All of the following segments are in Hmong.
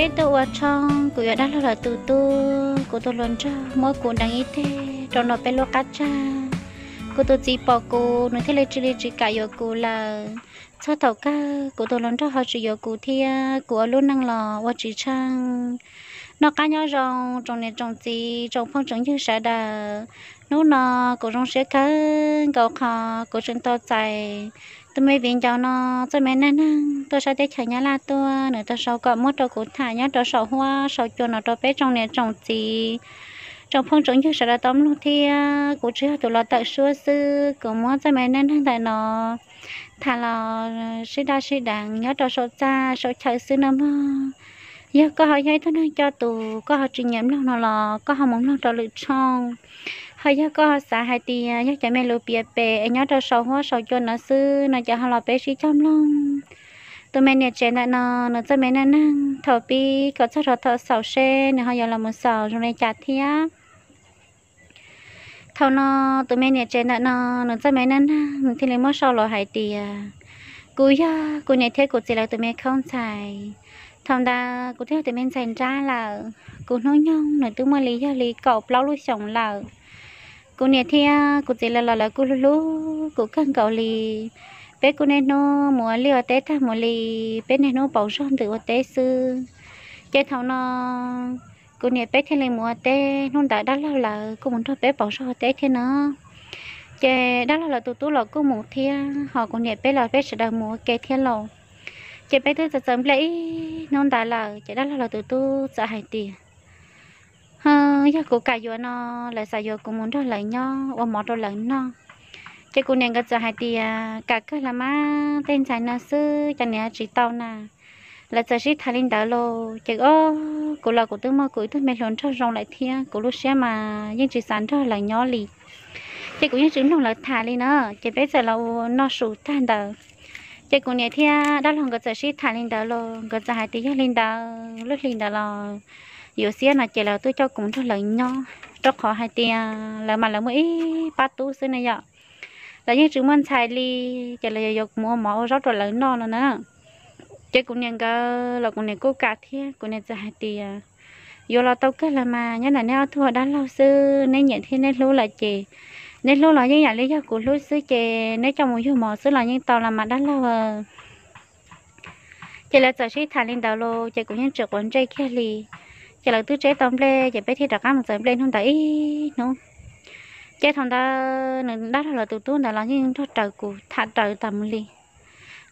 Peb tuaj ua tshoob, kuv yuav dab laug lawv tus tub, kuv tus hluas nraug muab kuv deev ib teg rau nram peb lub qab tsag. Kuv tus txiv pom kuv, nws thiaj li tsis li tsis kam yuav kuv lawm. Txog thaum kawg kuv tus hluas nraug ho tsis yuav kuv thiab, kuv ua lub neej los ua tsis tsheej. Noj qab nyob zoo tsoom niam tsoom txiv tsoom phooj tsoom ywg sawv daws, hnub no kuv zoo siab kawg nkaus qhov kuv tseem tau txais tus me viv ncaus no txoj me neej neeg tuaj sab teb chaws Nyab Laj tuaj, nws tau sau kom muab rau kuv tham nyob rau saum huab saum cua no rau peb tsoom niam tsoom txiv tsoom phooj tsoom ywg sawv daws tau mloog thiab. Kuv tsis yog tus los tawm suab xwb, kuv muab txoj me neej neeg ntawm no tham los sib daj sib deev nyob rau saum txaj saum chaw xwb no mog. Yog koj ho yog ib tug neeg coj tus koj ho tsis nyiam mloog no los koj ho mus mloog rau lwm tshooj. Ho yog koj ho xav hais tias yog cov me lus piav pem es nyob rau saum huab saum cua no xwb no ces ho los peb sib cog mloog. Tus me niam tsev ntawm no, nws txoj me neej neeg thaum pib kom txog rau thaum xaus seb nws ho yuav los mus xaus zoo li cas thiab. Thaum no tus me niam tsev ntawm no, nws txoj me neej neeg nws thiaj li muab sau los hais tias, kuv yog kuv niam thiab kuv txiv lawv tus me khaub ntxhais. Thaum ntawd kuv twb yog tus me ntxhais nrab lawm, kuv hnub nyoog nws twb muaj li yog li kaum plaub lub xyoos lawm. Kuv niam thiab kuv txiv lawv los lawv kuj hlub hlub kuv kawg nkaus li. Peb kuj niaj hnub mus ua liaj ua teb tag mus li, peb niaj hnub pauv zog ntws ua teb xwb. Ces thaum no kuv niam peb thiaj li mus ua teb, hnub ntawd dab laug lawv kuj mus nrog peb pauv zog ua teb thiab no. Ces dab laug lawv tus tub los kuj mus thiab, ho kuv niam peb los peb sawv daws mus ua ke thiab lauj. Ces peb twb txawm txawm nplej ib hnub ntawd lawm ces dab laug lawv tus tub txawm hais tias, yog kuv kam yuav no, lawv xav yuav kuv mus nrog lawv nyob ua mov rau lawv noj. Ces kuv niam nkawd txawm hais tias kam kawg los mas, tej ntxhais no xwb ces niam tsis tau na. Lawv txawm sib tham li ntawd los ces o, kuv los kuv twb muaj kuv ib tug me hluas nraug zoo lawm thiab, kuv lub siab mas yeej tsis xav nrog lawv nyob li. Ces kuv yeej tsis mloog lawv tham li na, ces peb txawm los ua noj su tag ntawd. Ces kuv niam thiab dab laug nkawd txawm sib tham li ntawd los nkawd txawm hais tias yog li ntawd lub hli ntawd los yuav xiab no ces lawv twb coj kuv nrog lawv nyob, rau qhov hais tias lawv mas lawv muaj ib pab tub xwb ne yom. Lawv yeej tsis muaj ntxhais li, ces lawv yuav yuav kuv mus ua mov ua zaub rau lawv noj no na. Ces kuv niam nkawd los kuv niam kuj kam thiab, kuv niam txawm hais tias yuav los tau kawg los mas, nyob ntawm neb ob tug ua dab laug xwb, neb nyiam thiab neb hlub lawm ces, neb hlub los yeej yam li yog kuv hlub xwb ces neb coj mus yug mov xwb los yeej tau los mas dab laug. Ces lawv txawm sib tham li ntawd los ces kuv yeej tsis quav ntsej kiag li. Ces lawv twb tseb tau nplej ces peb thiaj rov qab mus txawm nplej hnub ntawd ib hnub. Ces thaum ntawd nws dab laug lawv tus tub ntawd los yeej nrog raws kuv tham raws tas mus li.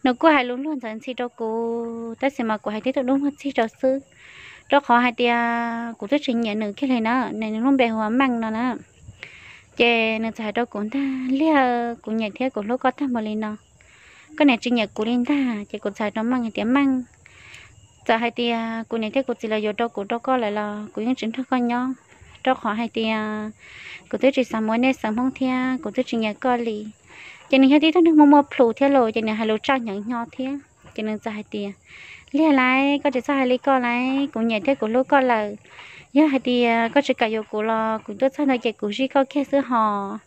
Nws kuj hais lus luag ntxhi rau kuv tab sis mas kuv hais tib tug dub muag txig rau xwb, rau qhov hais tias kuv twb tsis nyiam nws kiag li na, nws lub npe hu ua Meej no na. Ces nws txawm hais rau kuv ntag, Liag, kuv nyiam thiab kuv hlub koj tag mus li no, koj niam tsis nyiam kuv li ntag. Ces kuv txawm hais rau Meej hais tias, Meej, txawm hais tias kuv niam thiab kuv txiv lawv yuav rau kuv rau koj lawm los kuv yeej tsis nrog koj nyob, rau qhov hais tias kuv twb tsis xav mus ua nej xeem Hmoob thiab kuv twb tsis nyiam koj li. Ces nws yog tib tug neeg muaj muaj plhus thiab los ces nws hais lus tsa nyeem nyo thiab ces nws txawm hais tias, Liag lauj, koj tsis txhob hais li koj lauj, kuv nyiam thiab kuv hlub koj lawm. Yog hais tias koj tsis kam yuav kuv los kuv tuaj txog ntawd ces kuv zij koj kiag xwb hos.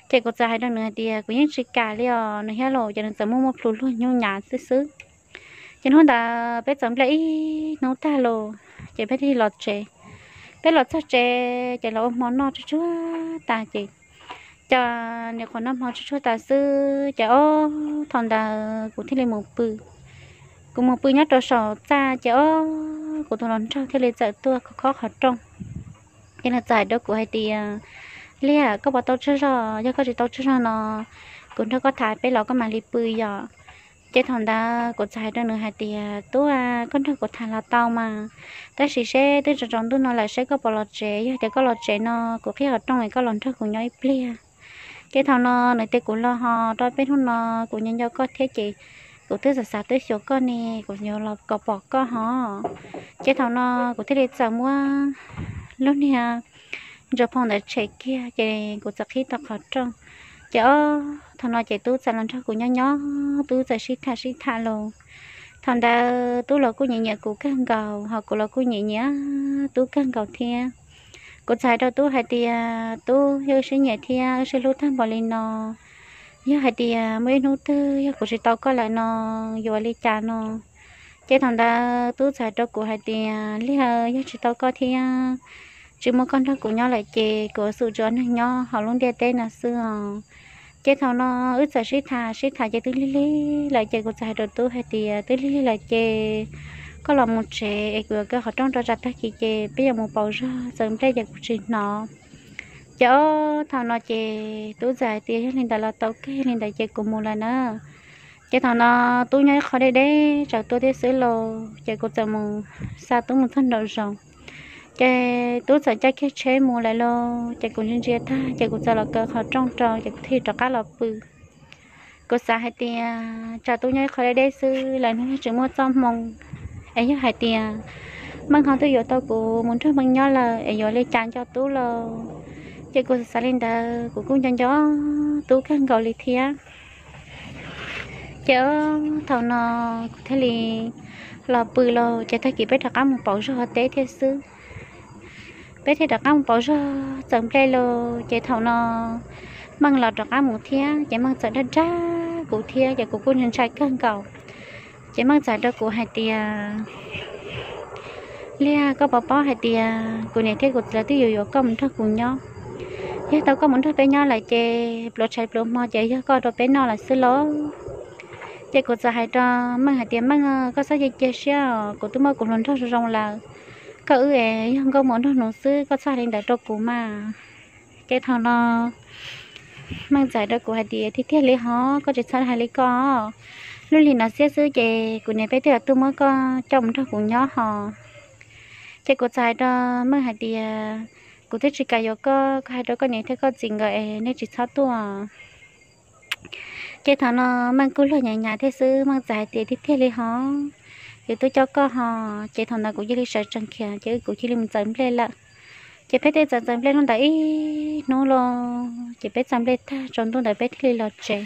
Ces kuv txawm hais rau nws hais tias kuv yeej tsis kam li os nws thiab los ces nws txawm muaj muaj plhus luag nyuj nyav xwb xwb. Ces hnub ntawd peb txawm nplej ib hnub tag los ces peb thiaj los tsev. Peb los txog tsev ces los ua hmo noj tsuag tsuag tas ces, ces nyuam qhuav noj hmo tsuag tsuag tas xwb ces ob thaum ntawd kuv thiaj li mus pw. Kuv mus pw nyob rau saum txaj ces ob kuv tus hluas nraug thiaj li txawm tuaj khob qhov rooj. Ces nws txawm hais rau kuv hais tias, Liag, koj puas tau tsaug zog? Yog koj tsis tau tsaug zog no, kuv nrog koj tham peb los koj mam li pw yom. Ces thaum ntawd kuv txawm hais rau nws hais tias, Tub, koj nrog kuv tham los tau mas, tab sis seb twb tsaus ntuj no lawm seb koj puas los tsev, yog tias koj los tsev no kuv qhib qhov rooj es koj los nrog kuv nyob ib pliag. Ces thaum no nws tias, Kuv los hos, rau peb hnub no kuv nyob nco koj thiab ces kuv twb xav xav twb xyuas koj ne, kuv yuav los kom pom koj hos. Ces thaum no kuv thiaj li txawm muab lub niag ntsuas phoo ntawd tshem kiag ces kuv txawm qhib tau qhov rooj. Ces ob thaum no ces tub txawm los nrog kuv nyob nyob, tub txawm sib tham sib tham los. Thaum ntawd tub los kuj nyiam nyiam kuv kawg nkaus hos kuv los kuj nyiam nyiam tub kawg nkaus thiab. Kuv txawm hais rau tub hais tias, Tub, yog wb sib nyiam thiab wb sib hlub tag npaum li no, yog hais tias muaj ib hnub twg yog kuv tsis tau koj lawm no yuav ua li cas no? Ces thaum ntawd tub txawm hais rau kuv hais tias, Liag, yog tsis tau koj thiab tsis muaj koj nrog kuv nyob lawm ces kuv yuav xum tsis ua neeg nyob hauv lub ntiaj teb no xwb os. Ces thaum no wb txawm sib tham sib tham ces twb lig lig lawm ces kuv txawm hais rau tub hais tias, Twb lig lig lawm ces koj los mus tsev es kuv yuav kaw qhov rooj rau tsam tag kis ces peb yuav mus pauv zog txawm nplej ces kuv tsis hnov. Ces ob thaum no ces tub txawm hais tias, Yog li ntawd los tau kawg, yog li ntawd ces kuv mus lawm na. Ces thaum no tub nyob ib qho deb deb tsaws tuaj thiab xwb los ces kuv txawm mus xa tub mus txog nraum zoov. Ces tub txawm caij kiag tsheb mus lawm los ces kuv ntsia ntsia tag ces kuv txawm los kaw qhov rooj rau ces kuv thiaj rov qab los pw. Kuv xav hais tias tsam tub nyob ib qho deb deb xwb, lawv hnub tsis muaj txoj hmoo, es yog hais tias Meej ho twb yuav tau kuv mus nrog Meej nyob lawm es yuav li cas nco tub los. Ces kuv xav li ntawd kuv kuj nco nco tub kawg nkaus li thiab. Ces thaum no kuv thiaj li los pw los ces tag kis peb rov qab mus pauv zog teb thiab xwb. Peb thiaj rov qab mus pauv zog txawm nplej los ces thaum no Meej los rov qab mus thiab ces Meej txawm dag dag kuv thiab ces kuv kuj ntshai ntshai kawg nkaus. Ces Meej txawm hais rau kuv hais tias, Liag, koj puas paub hais tias kuv niam thiab kuv txiv lawv twb yuav yuav koj mus nrog kuv nyob. Yog tau koj mus nrog peb nyob lawm ces pluas tshais pluas hmo ces yog koj rau peb noj lawm xwb lauj. Ces kuv txawm hais rau Meej hais tias, Meej, koj txhob cia cia siab os, kuv twb muab kuv hluas nraug zoo zoo lawm. Koj wb es yog nkauj muam nraug nus xwb, koj txhob hais li ntawd rau kuv mas. Ces thaum no Meej txawm hais rau kuv hais tias, Tiag tiag li hos, koj tsis txhob hais li ko. Lub hli no xiab xwb ces kuv niam peb twb yuav tuaj muab koj coj mus nrog kuv nyob hos. Ces kuv txawm hais rau Meej hais tias, Kuv twb tsis kam yuav koj, koj hais rau koj niam thiab koj txiv nkawd es nej tsis txhob tuaj. Ces thaum no Meej kuj luag nyam nyam thiab xwb, Meej txawm hais tias, Tiag tiag li hos, yuav tuaj coj koj hos. Ces thaum ntawd kuv cia li sawv tsees khiav ces kuv cia li mus txawm nplej lawm. Ces peb tej txawm txawm nplej hnub ntawd ib hnub los ces peb txawm nplej tag tsaus ntuj ntawd peb thiaj li los tsev.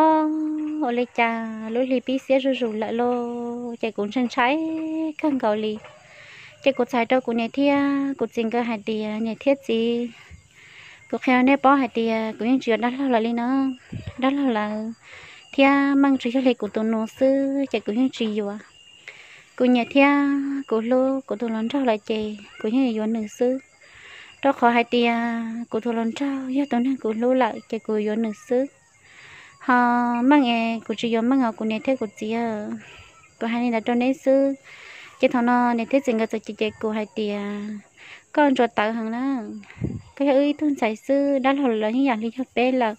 Ob, ua li cas lub hli pib xiab zuj zus lawm lauj, ces kuv ntshai ntshai kawg nkaus li. Ces kuv txawm hais rau kuv niam thiab kuv txiv nkawd hais tias, Niam thiab txiv, kuv qhia nej paub hais tias kuv yeej tsis yuav dab laug lawm li no. Dab laug lawm thiab Meej tsuas yog li kuv tus nus xwb ces kuv yeej tsis yuav. Kuv nyiam thiab kuv hlub kuv tus hluas nraug lawm ces kuv yeej yuav nws xwb. Rau qhov hais tias kuv tus hluas nraug yog tus neeg kuv hlub lawm ces kuv yuav nws xwb. Ho Meej es kuv tsis yuav Meej os kuv niam thiab kuv txiv. Kuv hais li ntawd rau neb xwb. Ces thaum no niam thiab txiv nkawd txawm cem cem kuv hais tias, Koj ntsuas tawv heev na, koj yog wb ib tug ntxhais xwb, dab laug los yeej yam li yog peb lawm.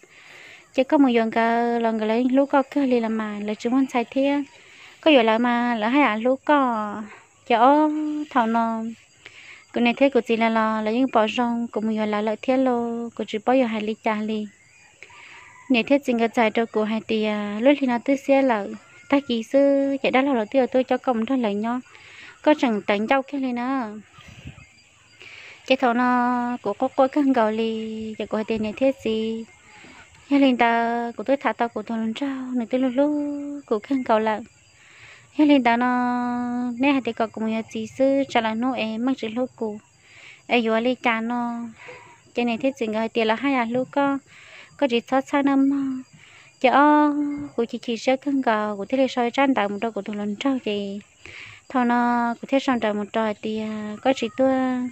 Ces koj mus yuav nkawd los nkawd lawv yeej hlub koj kawg li los mas, lawv tsis muaj ntxhais thiab. Koj yuav lawv mas lawv haj yam hlub koj. Ces ob, thaum no kuv niam thiab kuv txiv lawv los lawv yeej pom zoo kuv mus yuav lawv lawm thiab los kuv tsis paub yuav hais li cas li. Niam thiab txiv nkawd txawm hais rau kuv hais tias, Lub hli no twb xiab lawm, tag kis xwb ces dab laug los twb yuav tuaj coj koj mus nrog lawv nyob, koj tseem tawv ncauj kiag li na. Ces thaum no kuv quaj quaj kawg nkaus li, ces kuv hais tias, Niam thiab txiv, yog li ntawd kuv twb tham tau kuv tus hluas nraug, nws twb hlub hlub kuv kawg nkaus lawm. Yog li ntawd no, nej hais tias kom kuv mus yuav txiv xwb, tsam lwm hnub es Meej tsis hlub kuv es yuav li cas no. Ces niam thiab txiv nkawd hais tias lawv haj yam hlub koj, koj tsis txhob txhawj nawb mog. Ces ob, kuv chim chim siab kawg nkaus, kuv thiaj li sau tsab ntawv mus rau kuv tus hluas nraug ces thaum no kuv thiaj sau ntawv mus rau hais tias, Koj tsis tuaj,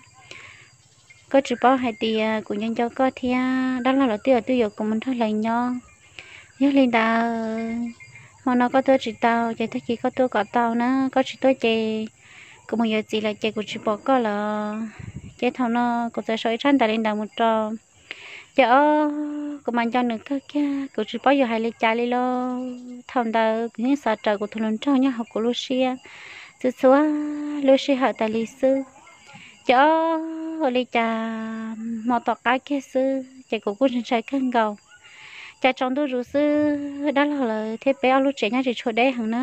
koj tsis paub hais tias kuv nco nco koj thiab, dab laug los twb yuav twb yuav kuv mus nrog lawv nyob. Yog li ntawd, hmo no koj tuaj tsis tau ces tag kis koj tuaj kom tau na, koj tsis tuaj ces kuv mus yuav txiv lawm ces kuv tsis pom koj lawm. Ces thaum no kuv txawm sau ib tsab ntawv li ntawd mus rau. Ces ob, kuv mas nco nws kawg kiag, kuv tsis paub yuav hais li cas li lauj. Thaum ntawd kuv yeej xav raws kuv tus hluas nraug nyob hauv kuv lub siab txhua txhua lub sij hawm tas li xwb. Ces ob, ua li cas hmo tom qab kiag xwb ces kuv kuj ntshai ntshai kawg nkaus. Cas tsaus ntuj zus xwb dab laug lawv thiab peb ob lub tsev nyob tsis tshua deb heev na.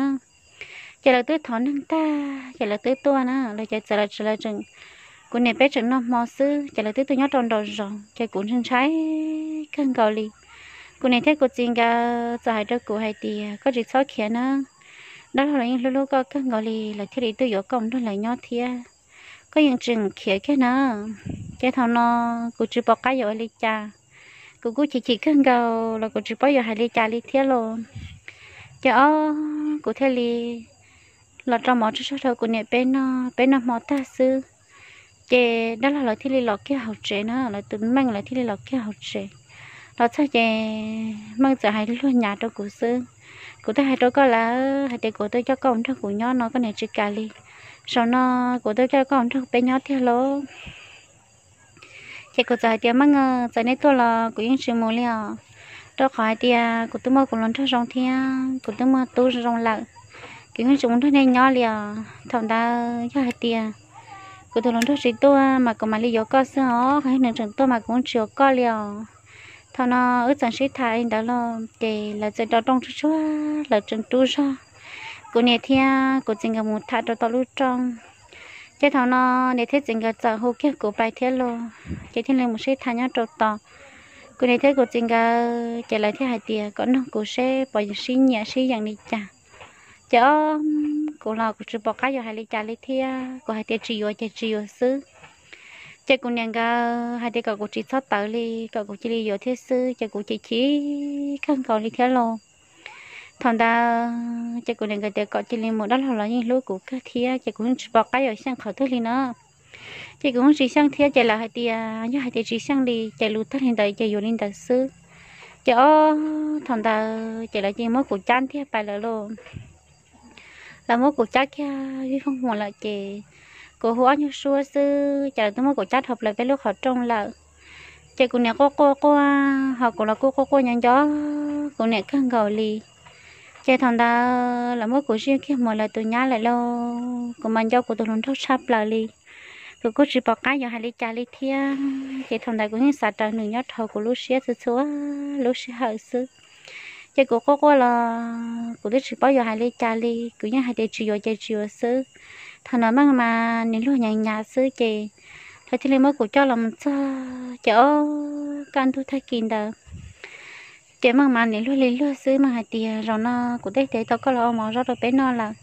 Ces lawv twb thov neeg tag ces lawv twb tuaj na, lawv ces txawm lawv tseem, kuv niam peb tseem noj hmo xwb ces lawv twb tuaj nyob rau nraum zoov ces kuv ntshai ntshai kawg nkaus li. Kuv niam thiab kuv txiv nkawd txawm hais rau kuv hais tias koj tsis txhob khiav na, dab laug lawv yeej hlub hlub koj kawg nkaus li lawv thiaj li tuaj yuav koj mus nrog lawv nyob thiab. Koj yeej tseem khiav kiag na. Ces thaum no kuv tsis pom qab yuav ua li cas, kuv kuj chim chim kawg nkaus los kuv tsis paub yuav hais li cas li thiab los. Ces ob, kuv thiaj li los rau mov tsuag tsuag rau kuv niam peb noj, peb noj hmo tag xwb, ces dab laug lawv thiaj li los kiag hauv tsev na, lawv tus Meej lawv thiaj li los kiag hauv tsev. Los txog ces Meej txawm hais luag nyav rau kuv xwb. Kuv twb hais rau koj lawm hais tias kuv tuaj coj koj mus nrog kuv nyob no koj niam tsis kam li. Zaum no kuv tuaj coj koj mus nrog peb nyob tiag lauj. Ces kuv txawm hais tias, Meej, txawm nej tuaj los kuv yeej tsis mus li os, rau qhov hais tias kuv twb muaj kuv hluas nraug zoo thiab kuv twb muaj tub zoo lawm, kuv yeej tsis mus nrog nej nyob li os. Thaum ntawd yog hais tias kuv tus hluas nraug tsis tuaj mas kuv mam li yuav koj xwb os, ho yog nws tseem tuaj mas kuv tsis yuav koj li os. Thaum no wb txawm sib tham li ntawd los ces lawv txawm rov rooj tsuag tsuag, lawv tseem rub zog kuv niam thiab kuv txiv nkawd mus tham rau tom lub rooj. Ces thaum no niam thiab txiv nkawd txawm hu kiag kuv pais thiab los, ces thiaj li mus sib tham nyob rau tod. Kuv niam thiab kuv txiv nkawd ces lawv thiaj hais tias kom nug kuv seb puas sib nyiam sib yeem li cas. Ces ob, kuv los kuv tsis pom qab yuav hais li cas li thiab, kuv hais tias tsis yuav ces tsis yuav xwb. Ces kuv niam nkawd hais tias kom kuv tsis txhob tawv li, kom kuv cia li yuav thiab xwb, ces kuv chim chim kawg nkaus li thiab los. Thaum ntawd ces kuv niam nkawd tias kom cia li mus, dab laug los yeej hlub kuv kawg thiab, ces kuv yeej tsis pom qab yuav xyeej qhov twg li na. Ces kuv yeej tsis xyeej thiab, ces lawv hais tias yog hais tias tsis xyeej li ces lus tag li ntawd ces yuav li ntawd xwb. Ces ob, thaum ntawd ces lawv cia li muab kuv cab ntiag pais lawm lauj. Lawv muab kuv cab kiag vij voog mus lawm ces kuv hu ob nyuag suab xwb ces lawv twb muab kuv cab dhau plaws peb lub qhov rooj lawm. Ces kuv niam quaj quaj quaj, ho kuv los kuj quaj quaj nco nco kuv niam kawg nkaus li. Ces thaum ntawd lawv muab kuv zij kiag mus lawv tus nyab lawm lauj, kuv mas nco kuv tus hluas nraug tshaj plaws li. Kuv kuj tsis pom qab yuav hais li cas li thiab, ces thaum ntawd kuv yeej xav raws nws nyob rau kuv lub siab txhua txhua lub sij hawm xwb. Ces kuv quaj quaj los kuv twb tsis paub yuav hais li cas li, kuv yeej hais tias tsis yuav ces tsis yuav xwb. Thaum no Meej mas niam luag nyav nyav xwb ces lawv thiaj li muab kuv coj los mus txog ces ob, kaj ntug tag kis ntawd ces Meej mas niam luag li luag xwb. Meej hais tias zaum no kuv twb tau koj los ua mov zov rau peb noj lawm,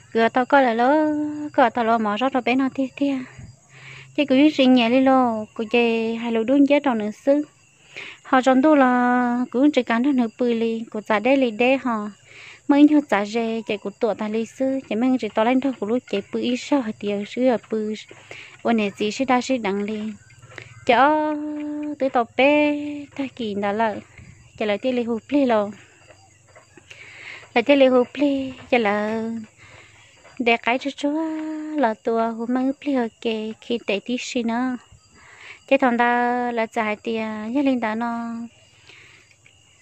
kuv yuav tau koj lawm lauj, koj yuav tau los ua mov zov rau peb noj tiag tiag. Ces kuv yeej tsis nyiam li los kuv ces hais lus dub nciab rau nws xwb. Ho tsaus ntuj los kuv yeej tsis kam nrog nws pw li, kuv txav deb li deb ho, muaj ib nyuag txav ze ces kuv tuam tas li xwb, ces Meej tsis tau laib nrog kuv lub cev pw ib zaug hais tias sib pw ua niam txiv sib daj sib deev li. Ces ob, twb tau peb tag kis ntawd lawm, ces lawv thiaj li hu plig los. Lawv thiaj li hu plig ces lawv ntes qaib tsuag tsuag los tua hu Meej wb plig ua ke khi tes tib si na. Ces thaum ntawd lawv txawm hais tias yog li ntawd no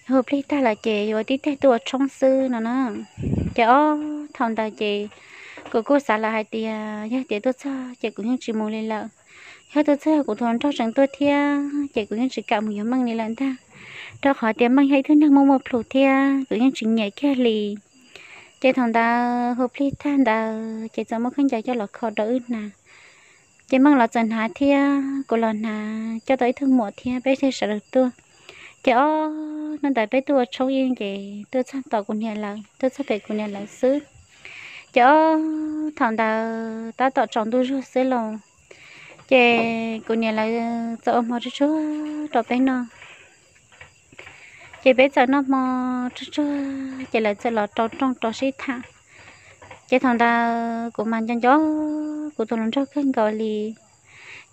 hu plig tag lawm ces yuav tib teg tuaj ua tshoob xwb no na. Ces ob, thaum ntawd ces kuv kuj xav lawm hais tias yog tias tuaj txog ces kuv yeej tsis mus li lawm. Yog tuaj txog kuv tus hluas nraug tseem tuaj thiab ces kuv yeej tsis kam mus yuav Meej li lawm ntag, rau qhov tias Meej yog ib tug neeg muaj muaj plhus thiab kuv yeej tsis nyiam kiag li. Ces thaum ntawd hu plig tag ntawd ces txawm muab khaub ncaws coj los kho rau wb hnav. Ces Meej los txawm hnav thiab kuv los hnav, coj tau ib tug muam thiab peb thiaj sawv daws tuaj. Ces ob, hnub ntawd peb tuaj ua tshoob yeej ces tuaj txog tom kuv niam lawv, tuaj txog pem kuv niam lawv xwb. Ces ob, thaum ntawd tab tom tsaus ntuj zuag xwb los, ces kuv niam lawv txawm ua hmo tsuag tsuag rau peb noj. Ces peb txawm noj hmo tsuag tsuag ces lawv txawm los rau rooj rau sib tham. Ces thaum ntawd kuv mas nco nco kuv tus hluas nraug kawg nkaus li.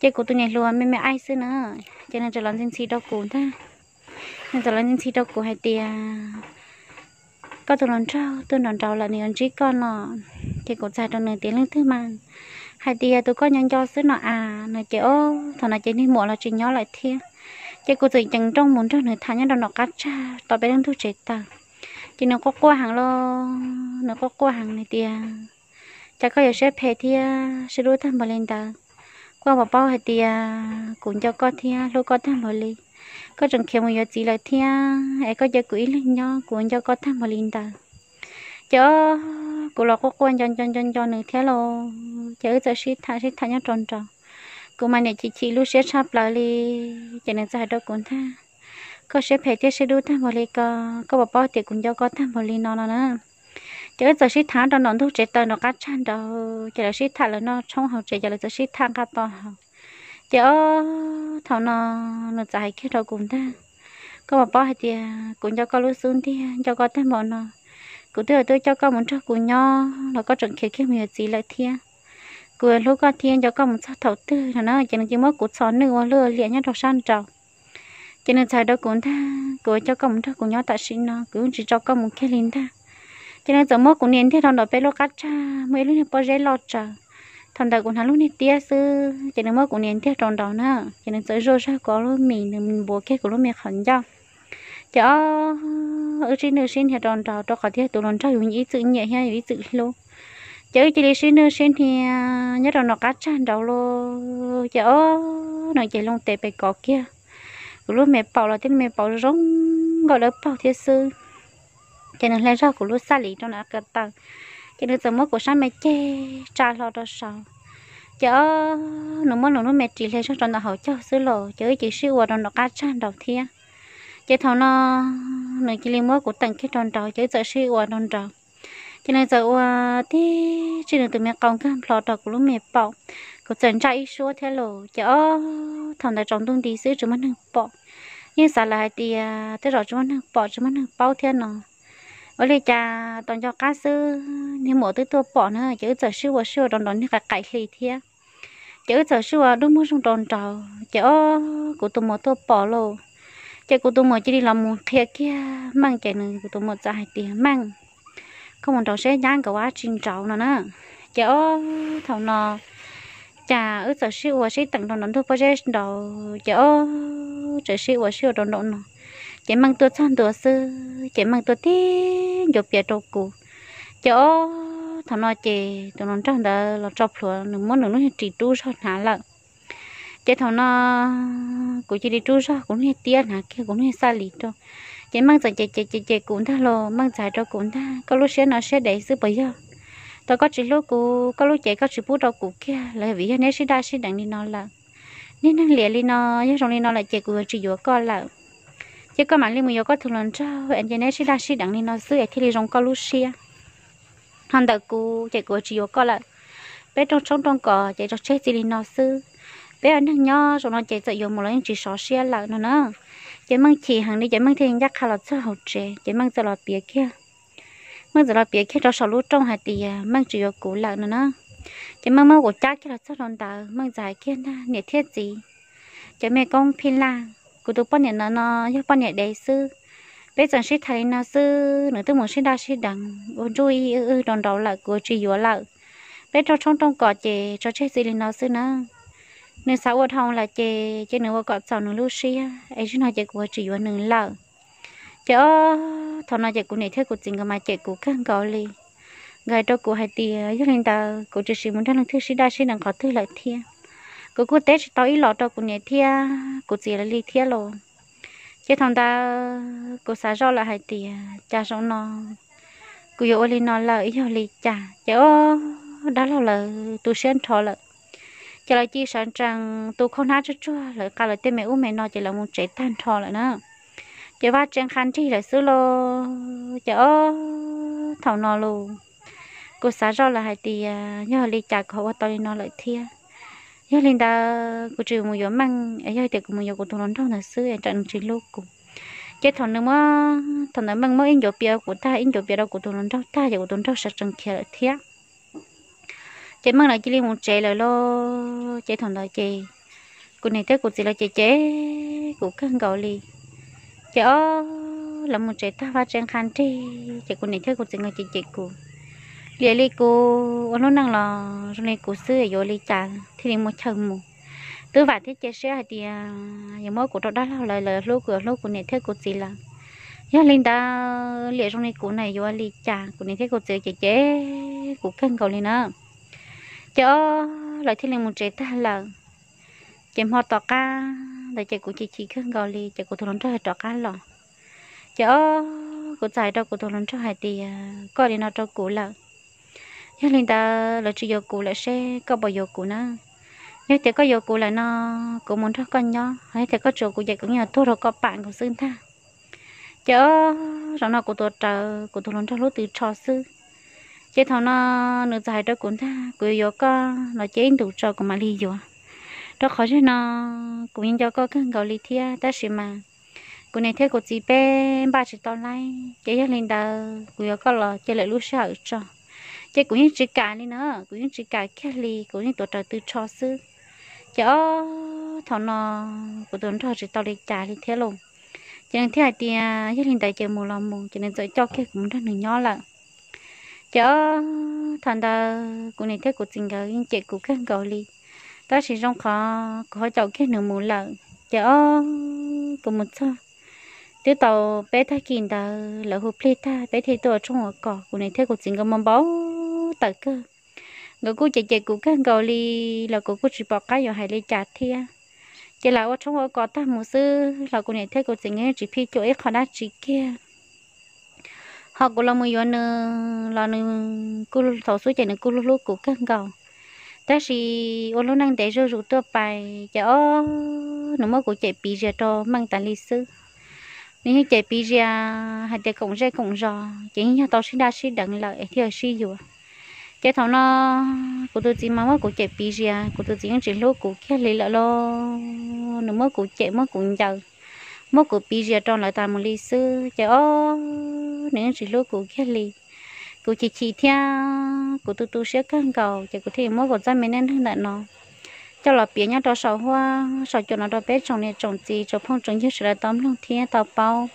Ces kuv tus niam hluas me me aib xwb na, ces nws txawm los ntxhi ntxhi rau kuv ntag. Nws txawm los ntxhi ntxhi rau kuv hais tias, koj tus hluas nraug tuaj nraum nraud lawm, nws yuav ntsib koj no. Ces kuv txawm hais rau nws tias, leej twg mas? Hais tias tus koj nco nco xwb no a no. Ces ob, thaum no ces niag muam los tsis nyob lawm thiab. Ces kuv txawm ceev nrooj mus nrog nws tham nyob rau nram qab tsag tom peb lub ntug tsev taws. Ces nws quaj quaj heev los, nws quaj quaj heev, nws tias, cas koj yuav siab phem thiab siab dub tag npaum li ntawd? Koj puas paub hais tias kuv nco koj thiab hlub koj tag npaum li? Koj tseem khiav mus yuav txiv lawm thiab es koj cia kuv ib leeg nyob, kuv nco koj tag npaum li ntawd. Ces ob, kuv los quaj quaj nco nco nco nco nws thiab los, ces wb txawm sib tham sib tham nyob rau nraud. Kuv mas niam chim chim lub siab tshaj plaws li. Ces nws txawm hais rau kuv ntag, koj siab phem thiab siab dub tag npaum li ko, koj puas paub tias kuv nco koj tag npaum li no no na? Ces wb txawm sib tham rau nram ntug tsev taws nram qab tsag nraud, ces lawv sib tham lawv noj tshoob hauv tsev ces lawv txawm sib tham nqa to haus. Ces ob, thaum no nws txawm hais kiag rau kuv ntag, koj puas paub hais tias kuv nco koj lub xub ntiag, nco koj tag npaum no, kuv twb yuav tuaj coj koj mus nrog kuv nyob los koj tseem khiav kiag mus yuav txiv lawm thiab. Kuv hlub koj thiab nco koj mus txog thaum twg no na. Ces nws cia li muab kuv txhos nwj ua luj ua liam nyob rau sab nraud. Ces nws txawm hais rau kuv ntag, kuv yuav coj koj mus nrog kuv nyob tam sim no, kuv yeej tsis tso koj mus kiag li ntag. Ces nws txawm muab kuv nias ntiag rau nraum peb lub qab tsag, muaj ib lub niag pob zeb loj tsaws. Thaum ntawd kuv hnav lub niag tiab xwb, ces nws muab kuv nias ntiag rau nraud na, ces nws txawm zuaj zog kuv ob lub mis, nws npuav kiag kuv lub me qhov ncauj. Ces ob wb sib nwj sib hnia rau nraud, rau qhov tias tus hluas nraug yus ib txwm nyiam thiab yus ib txwm hlub. Ces wb cia li sib nwj sib hnia nyob rau nraum qab tsag nraud lauj. Ces ob nws ces loo tes pes kov kiag kuv lub me paum los, tib lub me paum zoo nkauj dawb paug thiab xwb. Ces nws hle zog kuv lub xab lis rau nram ko taw, ces nws txawm muab kuv sab me ceg tsa hlo rau saud. Ces ob nws muab nws lub me ris hle zog rau ntawm hauv caug xwb los, ces wb cia li sib ua rau nraum qab tsag nraud thiab. Ces thaum no nws cia li muab kuv teem kiag rau nraud, ces wb txawm sib ua rau nraud. Ces nws txawm ua tib tsi nws tus me qau nkag nplho rau kuv lub me paum, kuv txawm ntsaj ib suab thiab los. Ces ob thaum ntawd tsaus ntuj nti xwb tsis muaj neeg pom. Yeej xav lawm hais tias tej zaum tsis muaj neeg pom tsis muaj neeg paub thiab no. Ua li cas tau nco qab xwb niag muam twb tuaj pom na, ces wb txawm sib ua sib ua rau nraud niag qaim qaim hli thiab. Ces wb txawm sib ua dub muag zoog rau nraud, ces ob kuv tus muam tuaj pom lauj. Ces kuv tus muam cia li los mus qhia kiag Meej, ces nws kuv tus muam txawm hais tias, Meej, koj mus nraud seb nyab nkawd ua dab tsi nraud no na. Ces ob thaum no cas wb txawm sib ua sib teem rau nraud ntug pob zeb nraud, ces ob txawm sib ua sib ua rau nraum no. Ces Meej tuaj txog ntua xwb, ces Meej tuaj tib ncuav pias rau kuv. Ces ob thaum no ces tus hluas nraug ntawd los tso plhuav, nws muab nws lub niag ris rub zog hnav lawm. Ces thaum no kuv cia li rub zog kuv niag tiab hnav kiag kuv niag xab lis rau. Ces Meej txawm ces ces ces ces kuv ntag los, Meej txawm hais rau kuv ntag, koj lub siab no siab dev xwb puas yog? Tau koj tsis hlub kuv, koj lub cev koj tsis pub rau kuv kiag los vim yog neb sib daj sib deev li no lawm. Niag neeg liam li no, yog zoo li no lawm ces kuv yuav tsis yuav koj lawm. Ces koj mam li mus yuav koj tus hluas nraug es ces neb sib daj sib deev li no xwb es thiaj li zoo koj lub siab. Ho ntawm kuv ces kuv yuav tsis yuav koj lawm. Peb rooj tshoob rooj kos ces tso tseg txij li no xwb. Peb ua neeg nyob zoo no ces txawm yuav mus los yeej tsis sov siab lawm no na. Ces Meej chim heev li ces Meej thiaj li ncaj qha los txog hauv tsev, ces Meej txawm los piav kiag Meej txawm los piav kiag rau saum lub rooj hais tias Meej tsis yuav kuv lawm no na. Ces Meej muab kuv cab kiag los txog rau ntawd, Meej txawm hais kiag ntag, niam thiab txiv, cov me koob phij laj, kuv tus poj niam ntawm no yog poj niam dev xwb. Peb tseem sib tham li no xwb nws twb mus sib daj sib deev ua nruj ib wb rau nraud lawm, kuv tsis yuav lawm. Peb rooj tshoob rooj kos ces tso tseg txij li no xwb na. Nws xav ua dhau lawm ces ces nws ua kom txaus nws lub siab es zaum no ces kuv tsis yuav nws lawm. Ces ob thaum no ces kuv niam thiab kuv txiv nkawd mas cem kuv kawg nkaus li. Nkawd hais rau kuv hais tias yog li ntawd kuv tsis sim mus nrog leej twg sib daj sib deev qhov twg lawm thiab. Kuv kuj teb tsis tau ib los rau kuv niam thiab kuv txiv lawv li thiab los. Ces thaum ntawd kuv xav zoj lawm hais tias cas zaum no kuv yuav ua li no lawm yog li cas, ces ob dab laug lawv tu siab nrho lawm. Ces lawv cia sawv tsees tu khau hnab tsuag tsuag lawv qa lawv tej me ub me no ces lawv mus tsev tag nrho lawm na. Ces vaj tse nqha nrig lawm xwb los. Ces ob thaum no los kuv xav zoj lawm hais tias yog li cas kuv ho ua tau li no lawm thiab. Yog li ntawd kuv tsis mus yuav Meej es yog tias kuv mus yuav kuv tus hluas nraug ntawd xwb es tsam nws tsis hlub kuv. Ces thaum nws muab, thaum ntawd Meej muab ib ncuav pias rau kuv tag, ib ncuav pias rau kuv tus hluas nraug tag ces kuv tus nraug sawv tsees khiav lawm thiab. Ces Meej lawv cia li mus tsev lawm los. Ces thaum ntawd ces kuv niam thiab kuv txiv lawv cem cem kuv kawg nkaus li. Ces ob lawv mus tsev tag vaj tse nqha nrig ces kuv niam thiab kuv txiv nkawd cem cem kuv. Liam li kuv ua lub neej los zoo li kuv xwb yuav ua li cas thiaj li muaj chaw mus. Twb vam thiab cia siab hais tias yuav muab kuv rau dab laug lawv, lawv hlub kuv, hlub kuv niam thiab kuv txiv lawv. Yog li ntawd liam zoo li kuv na yuav ua li cas, kuv niam thiab kuv txiv cem cem kuv kawg nkaus li na. Ces ob lawv thiaj li mus tsev tag lawm. Ces hmo tom qab ntawd ces kuv chim chim kawg nkaus li ces kuv tus hluas nraug rov qab los. Ces ob kuv txawm hais rau kuv tus hluas nraug hais tias koj li no rau kuv lawm, yog li ntawd lawv tsis yuav kuv lawm seb koj puas yuav kuv na. Yog tias koj yuav kuv lawm no kuv mus nrog koj nyob, yog tias koj tsis yuav kuv ces kuv yeej yuav tuag rau koj pam nkaus xwb ntag. Ces ob zaum no kuv tuav rawv kuv tus hluas nraug lub tw tsho xwb. Ces thaum no nws txawm hais rau kuv ntag, kuv yuav yuav koj los cia ib ntus tso kuv mam li yuav, rau qhov zaum no kuv yeej nco koj kawg nkaus li thiab tab sis mas kuv niam thiab kuv txiv peb npaj tsis tau laib, ces yog li ntawd kuv yuav koj los cia lawm lub sij hawm tso. Ces kuv yeej tsis kam li na, kuv yeej tsis kam kiag li, kuv yeej tuav rawv tw tsho xwb. Ces ob thaum no kuv tus nraug tsis tau li cas li thiab lauj. Ces nws thiaj hais tias yog li ntawd ces mus los mus, ces nws txawm coj kiag kuv mus nrog nws nyob lawm. Ces ob thaum ntawd kuv niam thiab kuv txiv nkawd yeej cem kuv kawg nkaus li, tab sis zoo qhov kuv ho caum kiag nws mus lawm. Ces ob, kuv mus txog twb tau peb tag kis ntawd lawv hu plig tag peb thiaj tuaj ua tshoob ua kos, kuv niam thiab kuv txiv nkawd mas npau taws kawg. Nkawd kuj cem cem kuv kawg nkaus li, los kuv kuj tsis pom qab yuav hais li cas thiab. Ces lawv ua tshoob ua kos tag mus xwb los kuv niam thiab kuv txiv nkawd yeej tsis phij cuam ib qho dab tsi kiag. Ho kuv los mus yuav nws los nws kuj thaum xub ces nws kuj hlub hlub kuv kawg nkaus. Tab sis ua lub neej ntev zuj zus tuaj pais ces ob, nws muab kuv cem piv zias rau meej tas li xwb. Nws yeej cem piv zias hais tias koom zej koom zos ces yeej yog tau sib daj sib deev lawm es thiaj sib yuav. Ces thaum no kuv tus txiv mas muab kuv cem piv zias, kuv tus txiv yeej tsis hlub kuv kiag li lawm lauj. Nws muab kuv cem muab kuv ncaws, muab kuv piv zias rau lawv tas mus li xwb ces ob, nws yeej tsis hlub kuv kiag li. Kuv chim chim thiab kuv tu tu siab kawg nkaus ces kuv thiaj muab kuv txoj me neej neeg ntawm no coj los piav nyob rau saum huab saum cua no rau peb tsoom niam tsoom txiv tsoom phooj tsoom ywg sawv daws tau mloog thiab tau paub.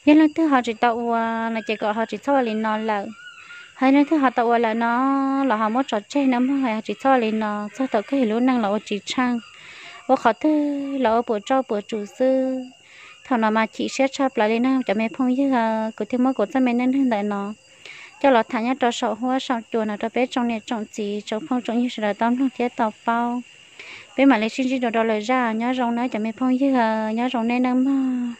Yog leej twg ho tsis tau ua no ces kom ho tsis txhob ua li no lawm. Ho yog leej twg ho tau ua lawm no los ho muab tso tseg nawb mog, ho tsis txhob ua li no, txog thaum kawg lub neej los ua tsis tsheej, ua qhov twg los ua puas tsoj puas tsum xwb. Thaum no mas chim siab tshaj plaws li na cov me phooj ywg, kuv thiaj muab kuv txoj me neej neeg ntawm no coj los tham nyob rau saum huab saum cua no rau peb tsoom niam tsoom txiv tsoom phooj tsoom ywg sawv daws tau mloog thiab tau paub. Peb mam li sib ntsib dua rau lwm zaj, nyob zoo nawb cov me phooj ywg, nyob zoo nej nawb mog.